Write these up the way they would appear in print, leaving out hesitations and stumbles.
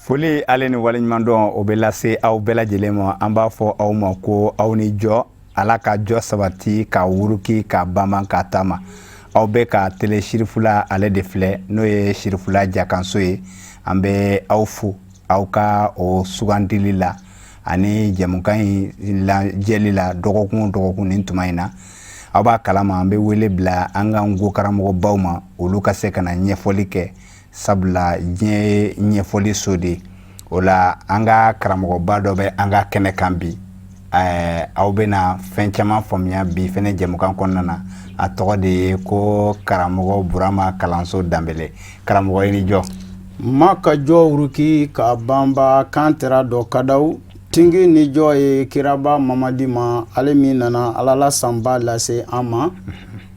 Foli ale ni waleɲumandɔn o bɛ lase aw bɛɛ lajɛlen ma. An b'a fɔ aw ma ko aw ni jɔ. Ala ka jɔ sabati ka wuruki ka banban ka taama. Aw bɛ ka tele Sirifula ale de filɛ, n'o ye Sirifula jakanso ye. An bɛ aw fo aw ka o sugandili la ani jɛmukan in lajɛli la dɔgɔkun o dɔgɔkun nin tuma in na. Aw b'a kalama, an bɛ wele bila an ka nko karamɔgɔbaw ma, olu ka se ka na ɲɛfɔli kɛ, sabula diɲɛ ye ɲɛfɔli so de ye. O la, an ka karamɔgɔba dɔ bɛ an ka kɛnɛ kan bi. Aw bɛna fɛn caman faamuya bi fɛnɛ jɛmukan kɔnɔna na. A tɔgɔ de ye ko karamɔgɔ Burama Kalanso Danbele. Karamɔgɔ, i ni jɔ. Ma ka jɔ wuruki ka banba kan tɛra dɔ kadaw tingi ni jɔ ye kiraba Mamadi ma, ale min nana Ala la sanba lase an ma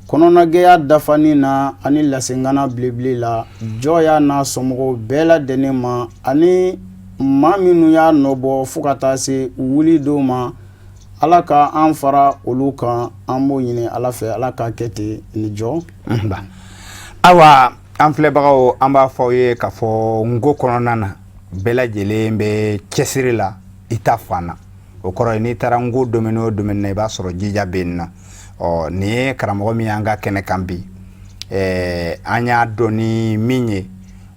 kɔnɔnagɛya dafani na ani lasengana belebele la. Jɔ y'a n'a somɔgɔw bɛɛ ladɛnnen ma ani maa minnu y'a nɔbɔ fo ka taa se wuli don ma. Ala ka an fara olu kan, an b'o ɲini Ala fɛ, Ala k'a kɛ ten. Ni jɔ. Ayiwa, an filɛbagaw, an b'a fɔ aw ye k'a fɔ nko kɔnɔna na, bɛɛ lajɛlen bɛ cɛsiri la i ta fan na. O kɔrɔ ye, n'i taara nko domaine o domaine na, i b'a sɔrɔ jija bɛ yen nɔ. Ɔ nin ye karamɔgɔ min y'an ka kɛnɛ kan bi, an y'a dɔn ni min ye,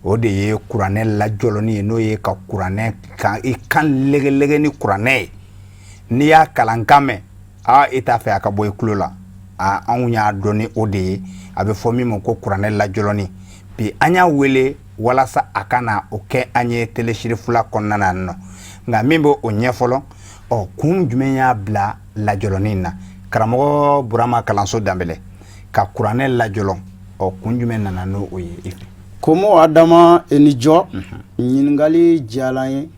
o de ye kuranɛ lajɔlɔni ye, n'o ye ka kuranɛ kan i kan lɛgɛlɛgɛ ni kuranɛ ye. N'i y'a kalankan mɛn, aa, i t'a fɛ a ka bɔ i tulo la. Aa, anw y'a dɔn ni o de ye, a bɛ fɔ min ma ko kuranɛ lajɔlɔni. Bi an y'a wele walasa a ka na o kɛ an ye tele Sirifula kɔnɔna na nɔ. Nka min bɛ o ɲɛ fɔlɔ, ɔ kun jumɛn y'a bila lajɔlɔni na? Karamɔgɔ Burama Kalanso Danbɛlɛ, ka kuranɛ lajɔlɔ, ɔ kun jumɛn nana n'o ye i fɛ? Komo Adama, i ni jɔ. Ɲininkali diyala n ye.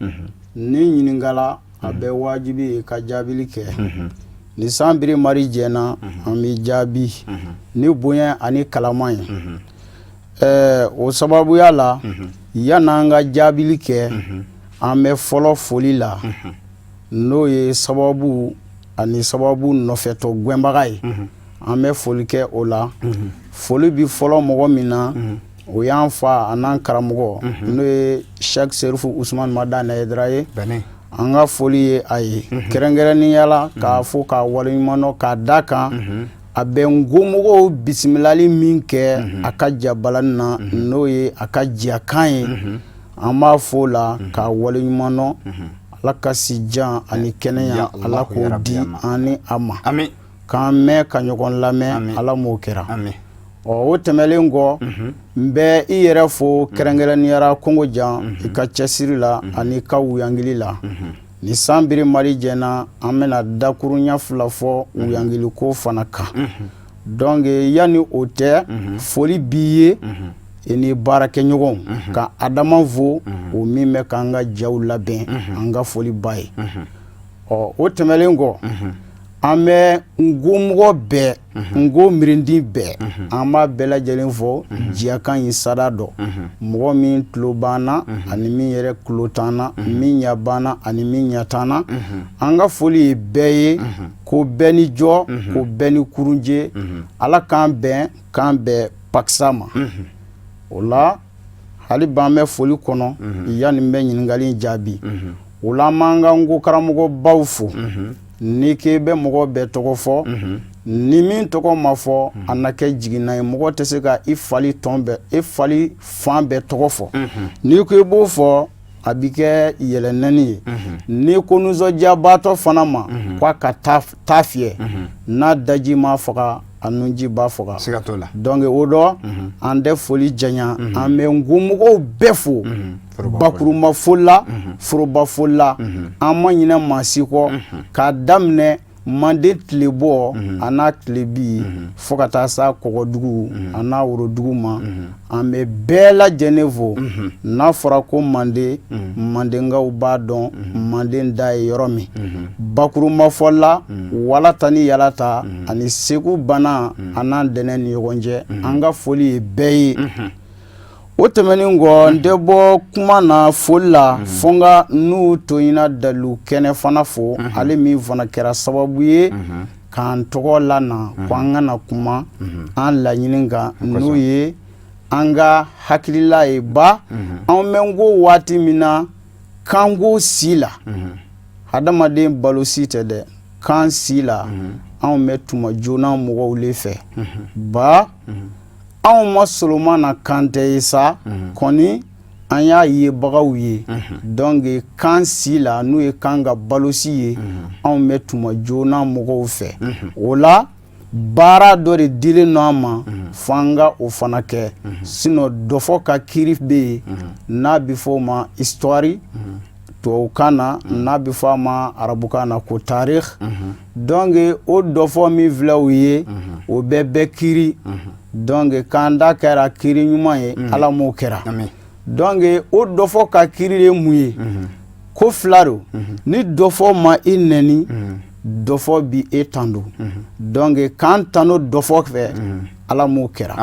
Ni ɲininkala, a bɛ wajibi ye ka jaabili kɛ. Ni san biri mari jɛna, an bɛ jaabi ni bonya ani kalama ye. Ɛɛ, o sababuya la, yan'an ka jaabili kɛ, an bɛ fɔlɔ foli la, n'o ye sababu ani sababu nɔfɛtɔ gwɛnbaga ye. An bɛ foli kɛ o la. Foli bɛ fɔlɔ mɔgɔ min na, o y'an fa an'an karamɔgɔ, n'o ye Sɛki Serifu Usumani Madani Hayidara ye. An ka foli ye a ye kɛrɛnkɛrɛnnenya la, k'a fo k'a waleɲuman dɔn, k'a da kan a bɛ nkomɔgɔw bisimilali min kɛ a ka jabalani na, n'o ye a ka jɛkan ye. An b'a fo la k'a waleɲuman dɔn. Ala ka si jan ani kɛnɛya, Ala k'o di an ni a ma, k'an mɛn ka ɲɔgɔn lamɛn. Ala m'o kɛra. Ɔ, o tɛmɛlen kɔ, n bɛ i yɛrɛ fo kɛrɛnkɛrɛnnenya la, Kongo Jan, i ka cɛsiri la ani i ka wuyangili la. Ni san biri mari jɛna, an bɛna dakurunya fila fɔ wuyangili ko fana kan. Donc yanni o tɛ, foli b'i ye, i ni baarakɛɲɔgɔnw, ka Adama fo, o min bɛ k'an ka jaw labɛn, an ka foli b'a ye. Ɔ, o tɛmɛlen kɔ, an bɛ nkomɔgɔ bɛɛ, nko mirindi bɛɛ, an b'a bɛɛ lajɛlen fo jɛkan in sada dɔ. Mɔgɔ min tulo b'an na ani min yɛrɛ tulo t'an na, min ɲɛ b'an na ani min ɲɛ t'an na, an ka foli ye bɛɛ ye, ko bɛɛ ni jɔ, ko bɛɛ ni kurunje. Ala k'an bɛn, k'an bɛn pakisa ma. O la, hali b'an bɛ foli kɔnɔ, yanni n bɛ ɲininkali jaabi. O la, an b'an ka nko karamɔgɔbaw fo. N'i k'i bɛ mɔgɔ bɛɛ tɔgɔ fɔ, ni min tɔgɔ ma fɔ, a na kɛ jiginna ye. Mɔgɔ tɛ se ka i fali tɔn bɛɛ, i fali fan bɛɛ tɔgɔ fɔ. N'i ko i b'o fɔ, a bɛ kɛ yɛlɛnɛni ye. N'i ko nisɔndiyabaatɔ fana ma k'a ka taa fiyɛ, n'a daji ma faga, a nunji b'a faga. Siga t'o la. Donc o dɔ, an tɛ foli janya. An bɛ nkomɔgɔw bɛɛ fo bakurunba foli la, foroba foli la. An ma ɲinɛ maa si kɔ, k'a daminɛ Manden tilebɔ a n'a tilebi fo ka taa s'a kɔgɔdugu a n'a worodugu ma. An bɛ bɛɛ lajɛlen fo. N'a fɔra ko Manden, Mandenkaw b'a dɔn Manden da ye yɔrɔ min. Bakurunba fɔli la, Walata ni Yalata ani Segu Bana a n'an dɛnɛ ni ɲɔgɔn cɛ, an ka foli ye bɛɛ ye. O tɛmɛnen kɔ, n tɛ bɔ kuma na foli la fo n ka n'u Toɲina Dalu Kɛnɛ fana fo, ale min fana kɛra sababu ye k'an tɔgɔ lana ko an ka na kuma an laɲini kan, n'o ye an ka hakilila ye. Ba, an bɛ n ko waati min na. Kanko si la, hadamaden balo si tɛ dɛ, kan si la, anw bɛ tuma joona mɔgɔw le fɛ. Ba anw ma Solomana Kantɛ ye sa kɔni, an y'a yebagaw ye. Donc kan si la, n'o ye kan ka balosi ye, anw bɛ tuma joona mɔgɔw fɛ. O la, baara dɔ de dilen nɔ an ma, f'an ka o fana kɛ. Sinon dɔfɔ ka kiiri bɛ yen, n'a bɛ fɔ o ma histoire tubabukan na, n'a bɛ fɔ a ma arabukan na ko tarikh. Donc o dɔfɔ min filɛ o ye, o bɛɛ bɛ kiiri. Donc k'an da kɛra kiiri ɲuman ye, Ala m'o kɛra. Donc o dɔfɔ ka kiiri ye mun ye? Ko fila don. Ni dɔfɔ ma i nɛni, dɔfɔ bi e tando. Donc k'an tando dɔfɔ fɛ, Ala m'o kɛra.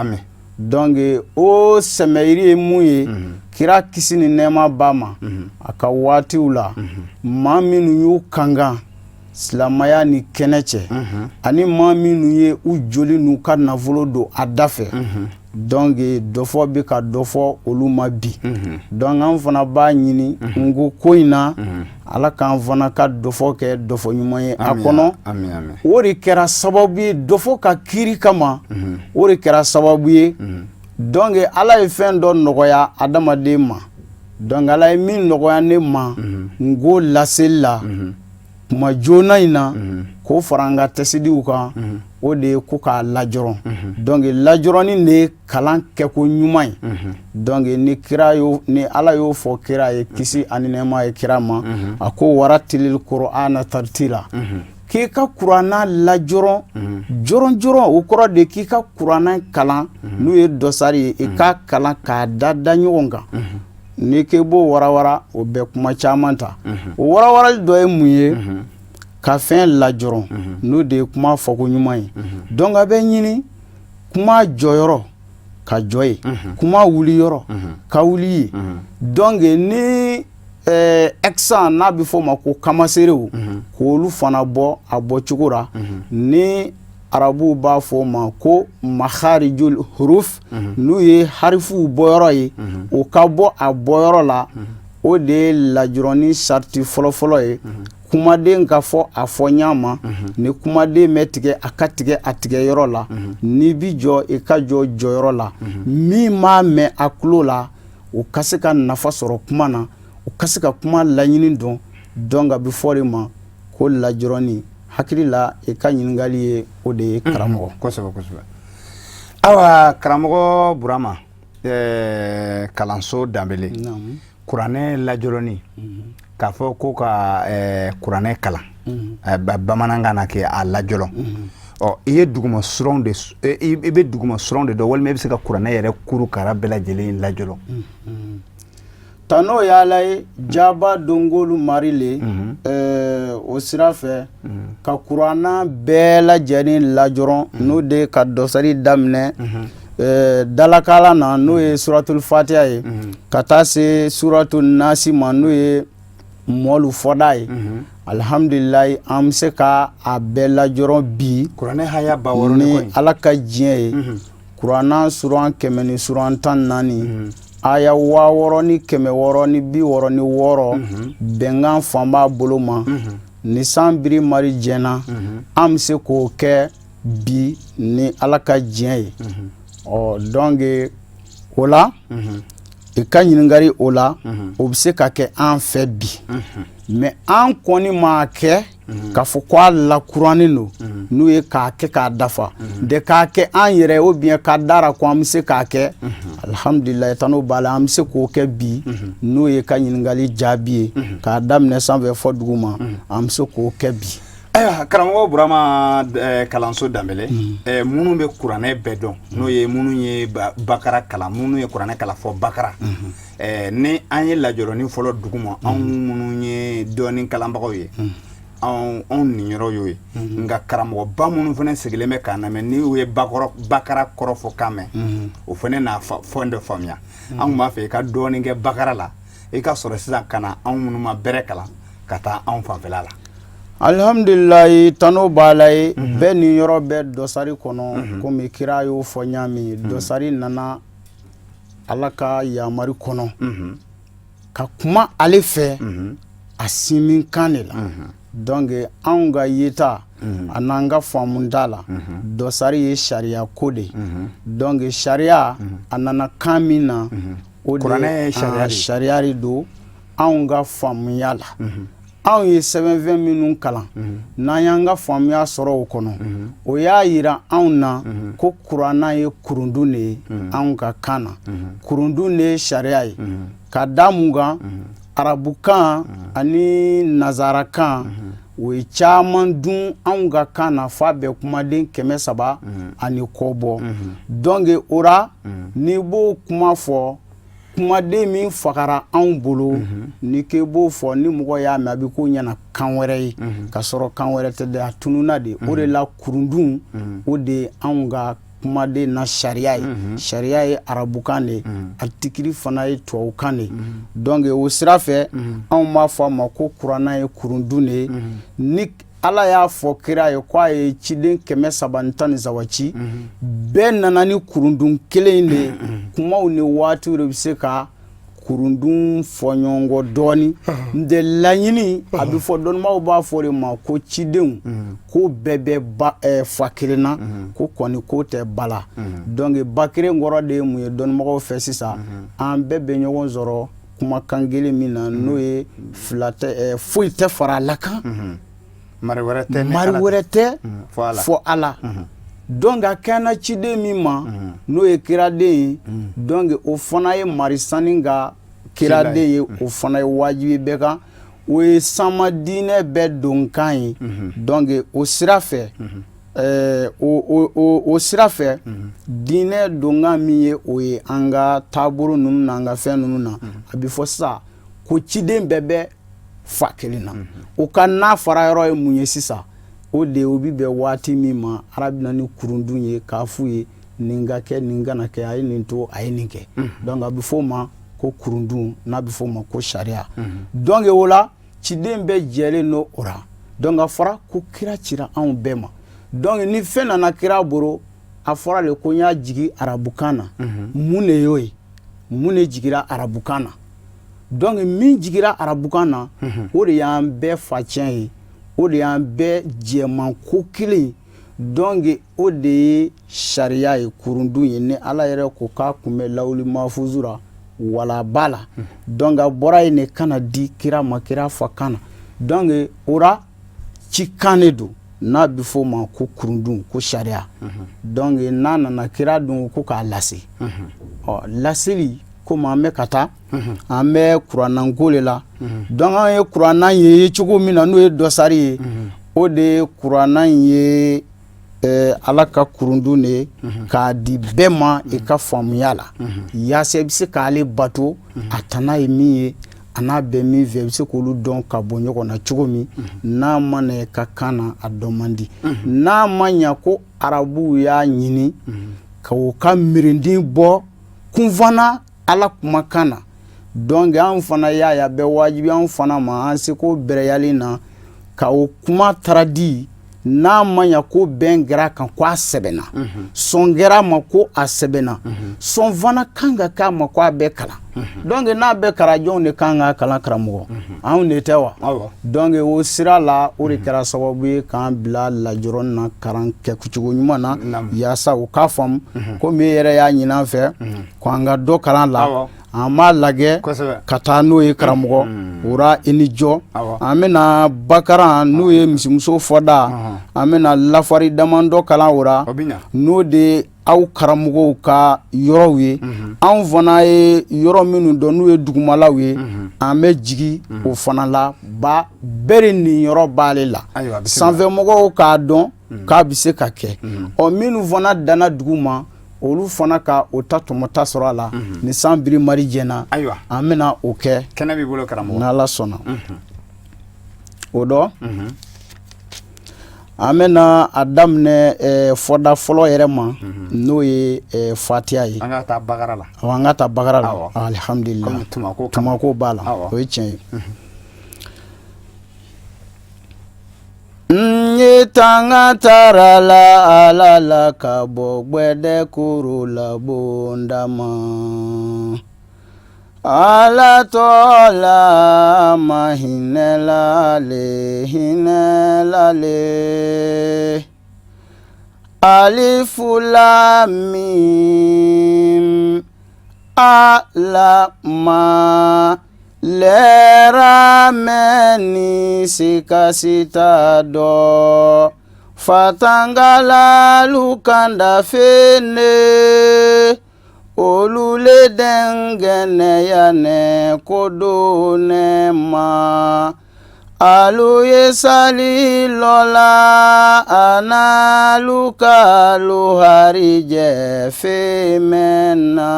Donc o sɛmɛyiri ye mun ye? Kira kisi ni nɛɛma b'a ma, a ka waatiw la, maa minnu y'u kankan silamɛya ni kɛnɛ cɛ, ani maa minnu ye u joli n'u ka nafolo don a da fɛ, donc dɔfɔ bɛ ka dɔ fɔ olu ma bi. Donc an fana b'a ɲini n ko ko in na, Ala k'an fana ka dɔfɔ kɛ dɔfɔ ɲuman ye a kɔnɔ. O de kɛra sababu ye dɔfɔ ka kiiri kama, o de kɛra sababu ye. Donc Ala ye fɛn dɔ nɔgɔya adamaden ma. Donc Ala ye min nɔgɔya ne ma n ko laseli la kuma joona in na, k'o fara an ka tɛsidiw kan, o de ye ko k'a lajɔrɔn. Donc lajɔrɔnni de ye kalan kɛko ɲuman ye. Donc ni kira y'o, ni Ala y'o fɔ kira ye, kisi ani nɛɛma ye kira ma, a ko waratilil qur'ana tartila, k'i ka kuranna lajɔrɔn jɔrɔn jɔrɔn. O kɔrɔ de k'i ka kuranna kalan, n'o ye dɔsari ye, i k'a kalan k'a da da ɲɔgɔn kan. N'i k'i b'o warawara, o bɛ kuma caman ta. O warawarali dɔ ye mun ye? Ka fɛn lajɔrɔn, n'o de ye kuma fɔko ɲuman ye. Donc a bɛ ɲini kuma jɔyɔrɔ ka jɔ yen, kuma wuli yɔrɔ ka wuli yen. Donc ni accent, n'a bɛ fɔ o ma ko kamaserew, k'olu fana bɔ a bɔcogo la, ni arabuw b'a fɔ o ma ko makharijul huruf, n'u ye harifuw bɔyɔrɔ ye, o ka bɔ a bɔyɔrɔ la. O de ye lajɔrɔni sariti fɔlɔfɔlɔ ye. Kumaden ka fɔ a fɔ ɲa ma, ni kumaden bɛ tigɛ, a ka tigɛ a tigɛ yɔrɔ la, n'i bi jɔ, i ka jɔ jɔyɔrɔ la. Min m'a mɛn a tulo la, o ka se ka nafa sɔrɔ kuma na, o ka se ka kuma laɲini dɔn. Donc a bɛ fɔ de ma ko lajɔrɔni. Hakili la, i ka ɲininkali ye o de ye, karamɔgɔ. Kosɛbɛ, kosɛbɛ. Ayiwa, karamɔgɔ Burama kalanso Danbele, kuranɛ lajɔrɔni, k'a fɔ ko ka kuranɛ kalan bamanankan na kɛ a lajɔrɔ, ɔ i ye duguma suranw de, i bɛ duguma suranw de dɔn, walima i bɛ se ka kuranɛ yɛrɛ kuru kara bɛɛ lajɛlen lajɔrɔ? Tano y'Ala ye, jaba dongolu mari le. O sira fɛ, ka kuranna bɛɛ lajɛlen lajɔrɔn, n'o de ka dɔsari daminɛ dalakala na, n'o ye suratul fatiha ye, ka taa se suratul nasi ma, n'o ye mɔlu fɔda ye, alihamdulilayi, an bɛ se ka a bɛɛ lajɔrɔn bi. Kuranɛ haya 6000 ni Ala ka diɲɛ ye. Kuranna suran 100 ni suran 14, aya 6666, bɛnkan fan b'a bolo ma. Ni san biri mari jɛna, an bɛ se k'o kɛ bi ni Ala ka diɲɛ ye. Ɔ donc o la, i ka ɲininkali o la, o bɛ se ka kɛ an fɛ bi, mais an kɔni m'a kɛ k'a fɔ ko a lakurannen don, n'o ye k'a kɛ k'a dafa de, k'a kɛ an yɛrɛ ou bien ka dara ko an bɛ se k'a kɛ. Alihamudulilayi, tano b'a la, an bɛ se k'o kɛ bi. N'o ye ka ɲininkali jaabi ye, k'a daminɛ sanfɛ fɔ dugu ma, an bɛ se k'o kɛ bi. Ayiwa, karamɔgɔ Burama kalanso Danbele, minnu bɛ kuranɛ bɛɛ dɔn, n'o ye minnu ye bakara kalan, minnu ye kuranɛ kalan fɔ bakara, ni an ye lajɔrɔni fɔlɔ duguma, anw minnu ye dɔɔni kalanbagaw ye, anw niyɔrɔ y'o ye. Nka karamɔgɔba minnu fana sigilen bɛ k'a lamɛn, n'u ye bakara kɔrɔ fɔ kan mɛn, o fana n'a fɛn dɔ faamuya. An tun b'a fɛ i ka dɔɔnin kɛ bakara la, i ka sɔrɔ sisan ka na anw minnu ma bɛrɛ kalan, ka taa anw fanfɛla la. Alihamdulilayi, tano b'a la ye. Bɛɛ ni yɔrɔ bɛ dɔsari kɔnɔ, komi kira y'o fɔ ɲa min, dɔsari nana Ala ka yamari kɔnɔ. Ka kuma ale fɛ a sinmin kan de la. Donc anw ka yeta a n'an ka faamuta la, dɔsari ye sariya ko de ye. Donc sariya a nana kan min na, o de sariya de don. Anw ka faamuya la, anw ye sɛbɛnfɛn minnu kalan, n'an y'an ka faamuya sɔrɔ o kɔnɔ, o y'a yira anw na ko kuranna ye kurundun de ye anw ka kan na. Kurundun de ye sariya ye. Ka da mun kan? Arabukan ani nazarakan, o ye caman dun anw ka kan na f'a bɛ kumaden 300 ani kɔ bɔ. Donc o ra, n'i b'o kuma fɔ, kumaden min fagara anw bolo, ni k'e b'o fɔ, ni mɔgɔ y'a mɛn, a bɛ k'o ɲɛna kan wɛrɛ ye, ka sɔrɔ kan wɛrɛ tɛ dɛ, a tununna de. O de la kurundun, o de ye anw ka kumaden na sariya ye. Sariya ye arabukan de ye, artikili fana ye tubabukan de ye. Donc o sira fɛ, anw b'a fɔ a ma ko kuranna ye kurundun de ye. Ni Ala y'a fɔ kira ye ko a ye ciden 313 ci, bɛɛ nana ni kurundun kelen de ye. Kumaw ni waatiw de bɛ se ka kurundun fɔ ɲɔgɔn kɔ dɔɔnin de. Laɲini a bɛ fɔ, dɔnnibaaw b'a fɔ de ma ko cidenw ko bɛɛ bɛ ba fa kelen na, ko kɔni ko tɛ bala. Donc ba kelen kɔrɔ de ye mun ye dɔnnibagaw fɛ sisan? An bɛɛ bɛ ɲɔgɔn sɔrɔ kumakan kelen min na, n'o ye fila tɛ, foyi tɛ fara a la kan, mari wɛrɛ tɛ, mari wɛrɛ tɛ fɔ Ala. Donc a kɛnɛ ciden min ma, n'o ye kiraden ye, donc o fana ye marisani ka kiraden ye, o fana ye wajibi bɛɛ kan, o ye sama diinɛ bɛɛ donkan ye. Donc o sira fɛ, o sira fɛ, diinɛ donkan min ye, o ye an ka taabolo ninnu na, an ka fɛn ninnu na, a bɛ fɔ sisan ko ciden bɛɛ bɛ fa kelen na. O ka n'a fara yɔrɔ ye mun ye sisan? O de ye, o bɛ bɛn waati min ma, Ala bɛ na ni kurundun ye k'a f'u ye nin ka kɛ, nin kana kɛ, a ye nin to, a ye nin kɛ. Donc a bɛ f'o ma ko kurundun, n'a bɛ f'o ma ko sariya. Donc o la, ciden bɛɛ jɛlen don o la. Donc a fɔra ko kira cira anw bɛɛ ma. Donc ni fɛn nana kira bolo, a fɔra de ko n y'a jigi arabukan na. Mun de y'o ye? Mun de jigira arabukan na? Donc min jigira arabukan na, o de y'an bɛɛ facɛn ye, o de y'an bɛɛ jɛman ko kelen ye. Donc o de ye sariya ye, kurundun ye. Ni Ala yɛrɛ ko k'a kun bɛ lawuli mafuzu ra, wala b'a la. Donc a bɔra yen de ka na di kira ma, kira fa kan na. Donc o ra, cikan de don n'a bɛ f'o ma ko kurundun, ko sariya. Donc n'a nana, kira dun ko k'a lase. Ɔ laseli, komi an bɛ ka taa, an bɛ kurannanko de la. Donc an ye kuranna ye cogo min na, n'o ye dɔsari ye, o de ye kuranna in ye Ala ka kurundun de ye k'a di bɛɛ ma i ka faamuya la, yaasa i bɛ se k'ale bato. A tana ye min ye, a n'a bɛ min fɛ, i bɛ se k'olu dɔn ka bɔ ɲɔgɔn na cogo min. N'a ma na i ka kan na, a dɔn man di. N'a ma ɲa ko arabuw y'a ɲini ka u ka mirindi bɔ kunfana Ala kumakan na, donc an fana y'a ye a bɛ wajibi an fana ma, an seko bɛrɛyali na, ka o kuma traduit. N'a ma ɲa ko bɛn kɛra kan ko a sɛbɛnna, sɔn kɛra a ma ko a sɛbɛnna, sɔn fana kan ka k'a ma ko a bɛ kalan. Donc n'a bɛ kalan, jɔnw de kan ka kalan? Karamɔgɔ, anw de tɛ wa? Donc o sira la, o de kɛra sababu ye k'an bila lajɔrɔ na kalan kɛcogo ɲuman na, yaasa u k'a faamu. Komi e yɛrɛ y'a ɲini an fɛ ko an ka dɔ kalan la, an b'a lajɛ ka taa n'o ye. Karamɔgɔ, o ra, i ni jɔ. An bɛna bakara, n'o ye misimuso fɔda, an bɛna lafari damadɔ kalan o ra, n'o de ye aw karamɔgɔw ka yɔrɔw ye. Anw fana ye yɔrɔ minnu dɔn, n'u ye dugumalaw ye, an bɛ jigi o fana la. Ba bɛɛ de nin yɔrɔ b'ale la, sanfɛmɔgɔw k'a dɔn k'a bɛ se ka kɛ. Ɔ minnu fana danna dugu ma, olu fana ka o ta tɔmɔta sɔrɔ a la. Ni san biri mari jɛna, ayiwa, an bɛna o kɛ. Kɛnɛ b'i bolo, karamɔgɔ. N'Ala sɔnna, o dɔ, an bɛna a daminɛ fɔda fɔlɔ yɛrɛ ma, n'o ye fatiya ye. An ka taa bakara la. An ka taa bakara la, alihamudulila, tumako b'a la, o ye tiɲɛ ye. N ye tanga taara la Ala la ka bɔ gbɛdɛ koro la bonda ma. Ala tɔɔ la ma hinɛla le hinɛla le alifu lam mim ala ma lɛra mɛn ni sikasi t'a dɔ fatangalalu kanda fene olu le dɛngɛnɛya nɛ ko donɛ ma alu ye sali lɔla an'alu k'alu harijɛ fɛn mɛn na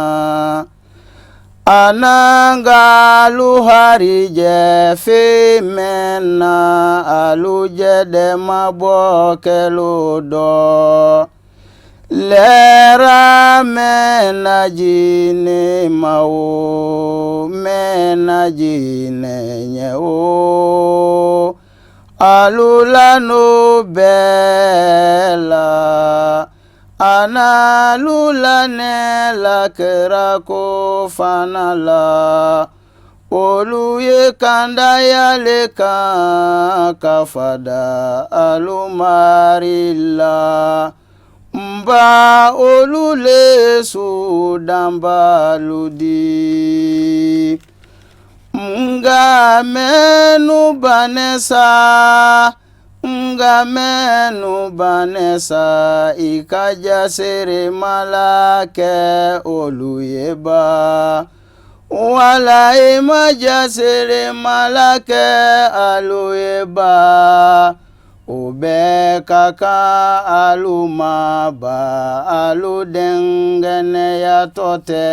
an'an k'alu harijɛ fɛn mɛn na alu jɛdɛ mabɔ kɛlo dɔ lɛra mɛn najinɛ ma o mɛn najinɛ ɲɛ o alu la n'o bɛɛ la an'alu lanɛ lakira ko fana la olu ye kandaya le kan ka fada alu mari la nba olu le sudanbalu di nka mɛnu banɛ sa nka mɛnu banɛ sa i ka jasere mala kɛ olu ye ba wala i ma jasere mala kɛ alu ye ba o bɛɛ ka kan alu ma ba alu dɛngɛnɛyatɔ tɛ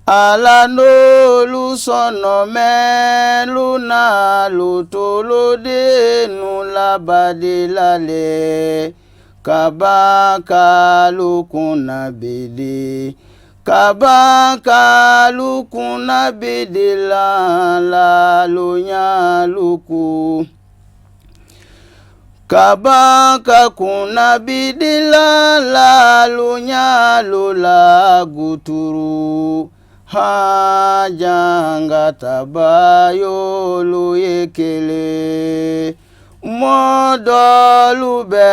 ala n'olu sɔnɔmɛlu n'alu tolodennu labadila le ka ban k'alu kunnabidi ka ban k'alu kunnabidila l'alu ɲalu ku ka ban ka kunnabidila l'alu ɲalu la guturu ha jangataba y'olu ye kelen mɔɔ dɔlu bɛ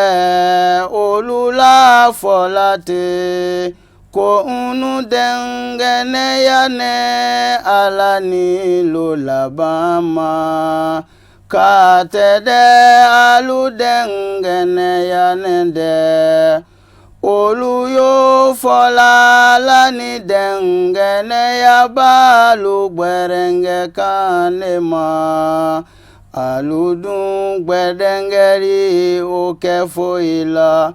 olu la fɔla ten ko unu dɛngɛnɛya nɛ ala ni lo laban ma k'a tɛ dɛ alu dɛngɛnɛya nɛ dɛ olu y'o fɔla ala ni dɛngɛnɛya b'alu gbɛrɛngɛ kan ne ma alu dun gbɛdɛngɛli o kɛ foyi la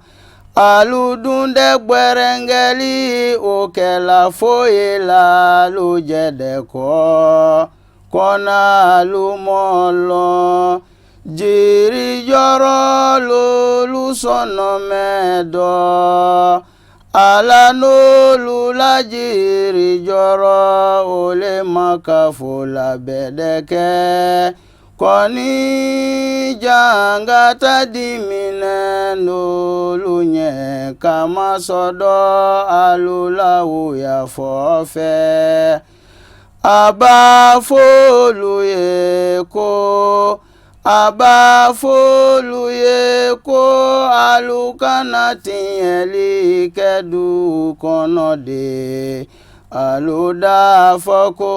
alu dun dɛ gbɛrɛngɛli o kɛla foyi la alu jɛdɛ kɔ kɔna alu mɔlɔn jiri jɔrɔ lolu sɔnɔmɛ dɔ ala n'olu la jiri jɔrɔ o le ma kafo labɛdɛ kɛ kɔni jangata diminɛ n'olu ɲɛ kamasɔdɔ alu la o y'a fɔ fɛ a b'a f'olu ye ko a b'a f'olu ye ko alu kana tiɲɛli kɛ du kɔnɔ de alu d'a fɔ ko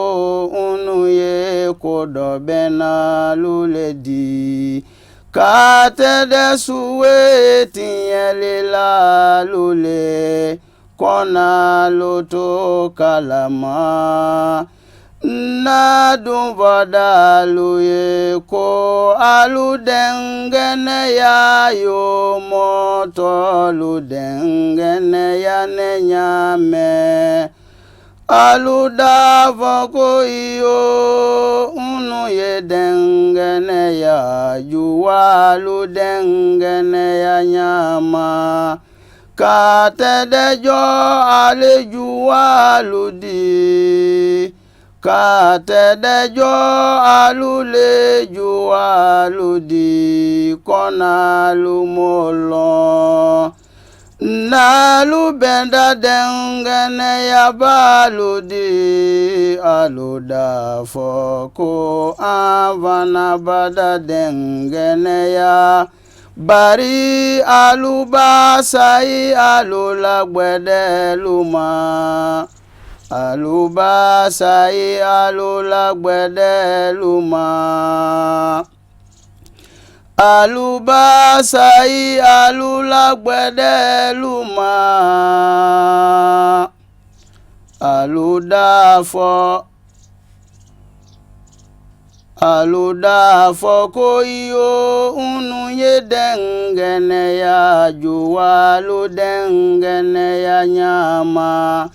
unu ye ko dɔ bɛnnalu le di k'a tɛ dɛ suwe tiɲɛli la alu le kɔn'alu t'o kalama n'a dun fɔda alu ye ko alu dɛngɛnɛya yo mɔɔ tɔlu dɛngɛnɛya ne ɲa mɛn alu d'a fɔ ko iyo unu ye dɛngɛnɛya juwalu dɛngɛnɛya ɲama k'a tɛ dɛ jɔ ale juwalu di k'a tɛ dɛ jɔ alu le juwalu di kɔn'alu m'o lɔn. N'alu bɛnda dɛnkɛnɛyabalu di alu d'a fɔ ko an fana bada dɛnkɛnɛya bari alu ba sayi alu la gbɛdɛlu ma alu ba sayi alu la gbɛdɛlu ma. Alu ba sayi alu la gbɛdɛlu ma alu d'a fɔ alu d'a fɔ ko iyo unu ye dɛnkɛnɛya jowalu dɛnkɛnɛya ɲama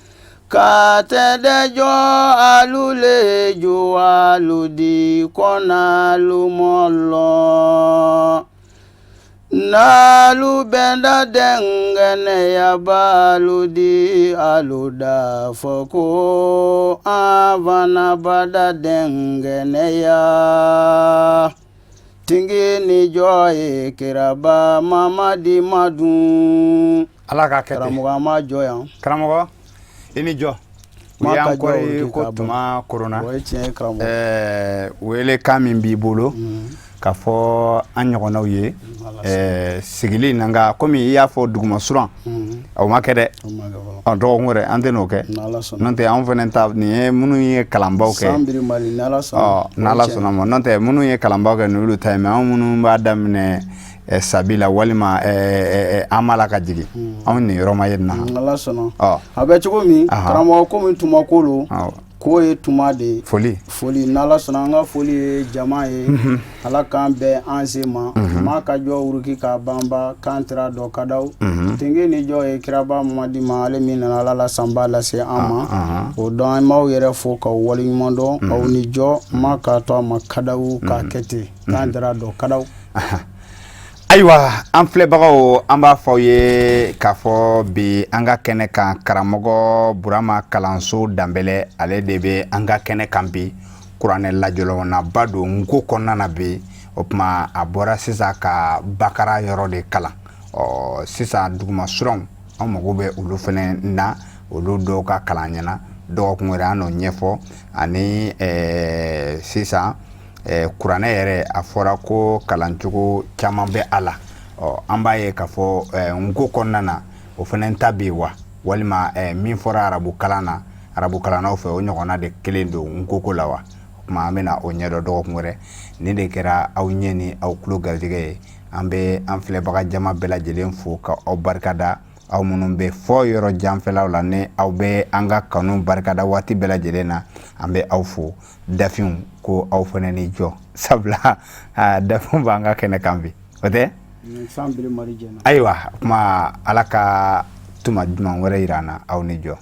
Ka tɛ dɛjɔ alu le jowalu di kɔn'alu mɔ lɔn n'alu bɛnda dɛnkɛnɛyabalu di alu d'a fɔ ko an fana bada dɛnkɛnɛya tingi ni jɔ ye kiraba mamadi madun Ala k'a kɛ ten. Karamɔgɔ an b'a jɔ yan. Karamɔgɔ i ni jɔ. U y'an kɔri ko tuma koronna. O ye tiɲɛ ye karamɔgɔ. Ɛɛ welekan min b'i bolo ka fɔ an ɲɔgɔnnaw ye ɛɛ sigili in na nka komi i y'a fɔ duguma suran o ma kɛ dɛ. Ɔ dɔgɔkun wɛrɛ an tɛ n'o kɛ. N'o tɛ anw fana ta nin ye minnu ye kalanbaw kɛ. San biri Mali n'Ala sɔnna. Ɔ n'Ala sɔnna ma n'o tɛ minnu ye kalanbaw kɛ n'olu ta ye mais anw minnu b'a daminɛ sabi la walima an la ka jigin anw nin yɔrɔ ma ye na Ala sɔnna a bɛ cogo min karamɔgɔ komi tuma ko lo ko ye tuma de ye foli foli n'Ala sɔnna an ka foli ye jama ye Ala k'an bɛn an se ma maa ka jɔ wuruki k'a banba k'an tɛra dɔ ka daw tenke ni jɔ ye kiraba Mamadi ma ale min nana Ala la sanba lase an ma o dɔn an b'aw yɛrɛ fo k'aw waleɲuman dɔn aw ni jɔ ma k'a to a ma ka daw k'a kɛ ten k'an tɛra dɔ ka daw Ayiwa an filɛbagaw an b'a fɔ aw ye k'a fɔ bi an ka kɛnɛ kan karamɔgɔ Burama kalanso Danbɛlɛ ale de bɛ an ka kɛnɛ kan bi kuranɛ lajɔlɔnaba don nko kɔnɔna na bi o tuma a bɔra sisan ka bakara yɔrɔ de kalan ɔ sisan duguma suranw an mago bɛ olu fana na olu dɔw ka kalan ɲɛna dɔgɔkun wɛrɛ an n'o ɲɛfɔ ani sisan kuranɛ yɛrɛ a fɔra ko kalancogo caman bɛ a la ɔ an b'a ye k'a fɔ nko kɔnɔna na o fana ta bɛ yen wa walima min fɔra arabu kalan na arabu kalannaw fɛ o ɲɔgɔnna de kelen don nkoko la wa o tuma an bɛna o ɲɛdɔn dɔgɔkun wɛrɛ nin de kɛra aw ɲɛ ni aw tulo garijɛgɛ ye an bɛ an filɛbaga jama bɛɛ lajɛlen fo ka aw barikada aw minnu bɛ fɔ yɔrɔ janfɛlaw la ni aw bɛ an ka kanu barikada waati bɛɛ lajɛlen na an bɛ aw fo dafinw ko aw fana ni jɔ sabula dafinw b'an ka kɛnɛ kan bi o tɛ ayiwa kuma ala ka tuma duman wɛrɛ yira an na aw ni jɔ.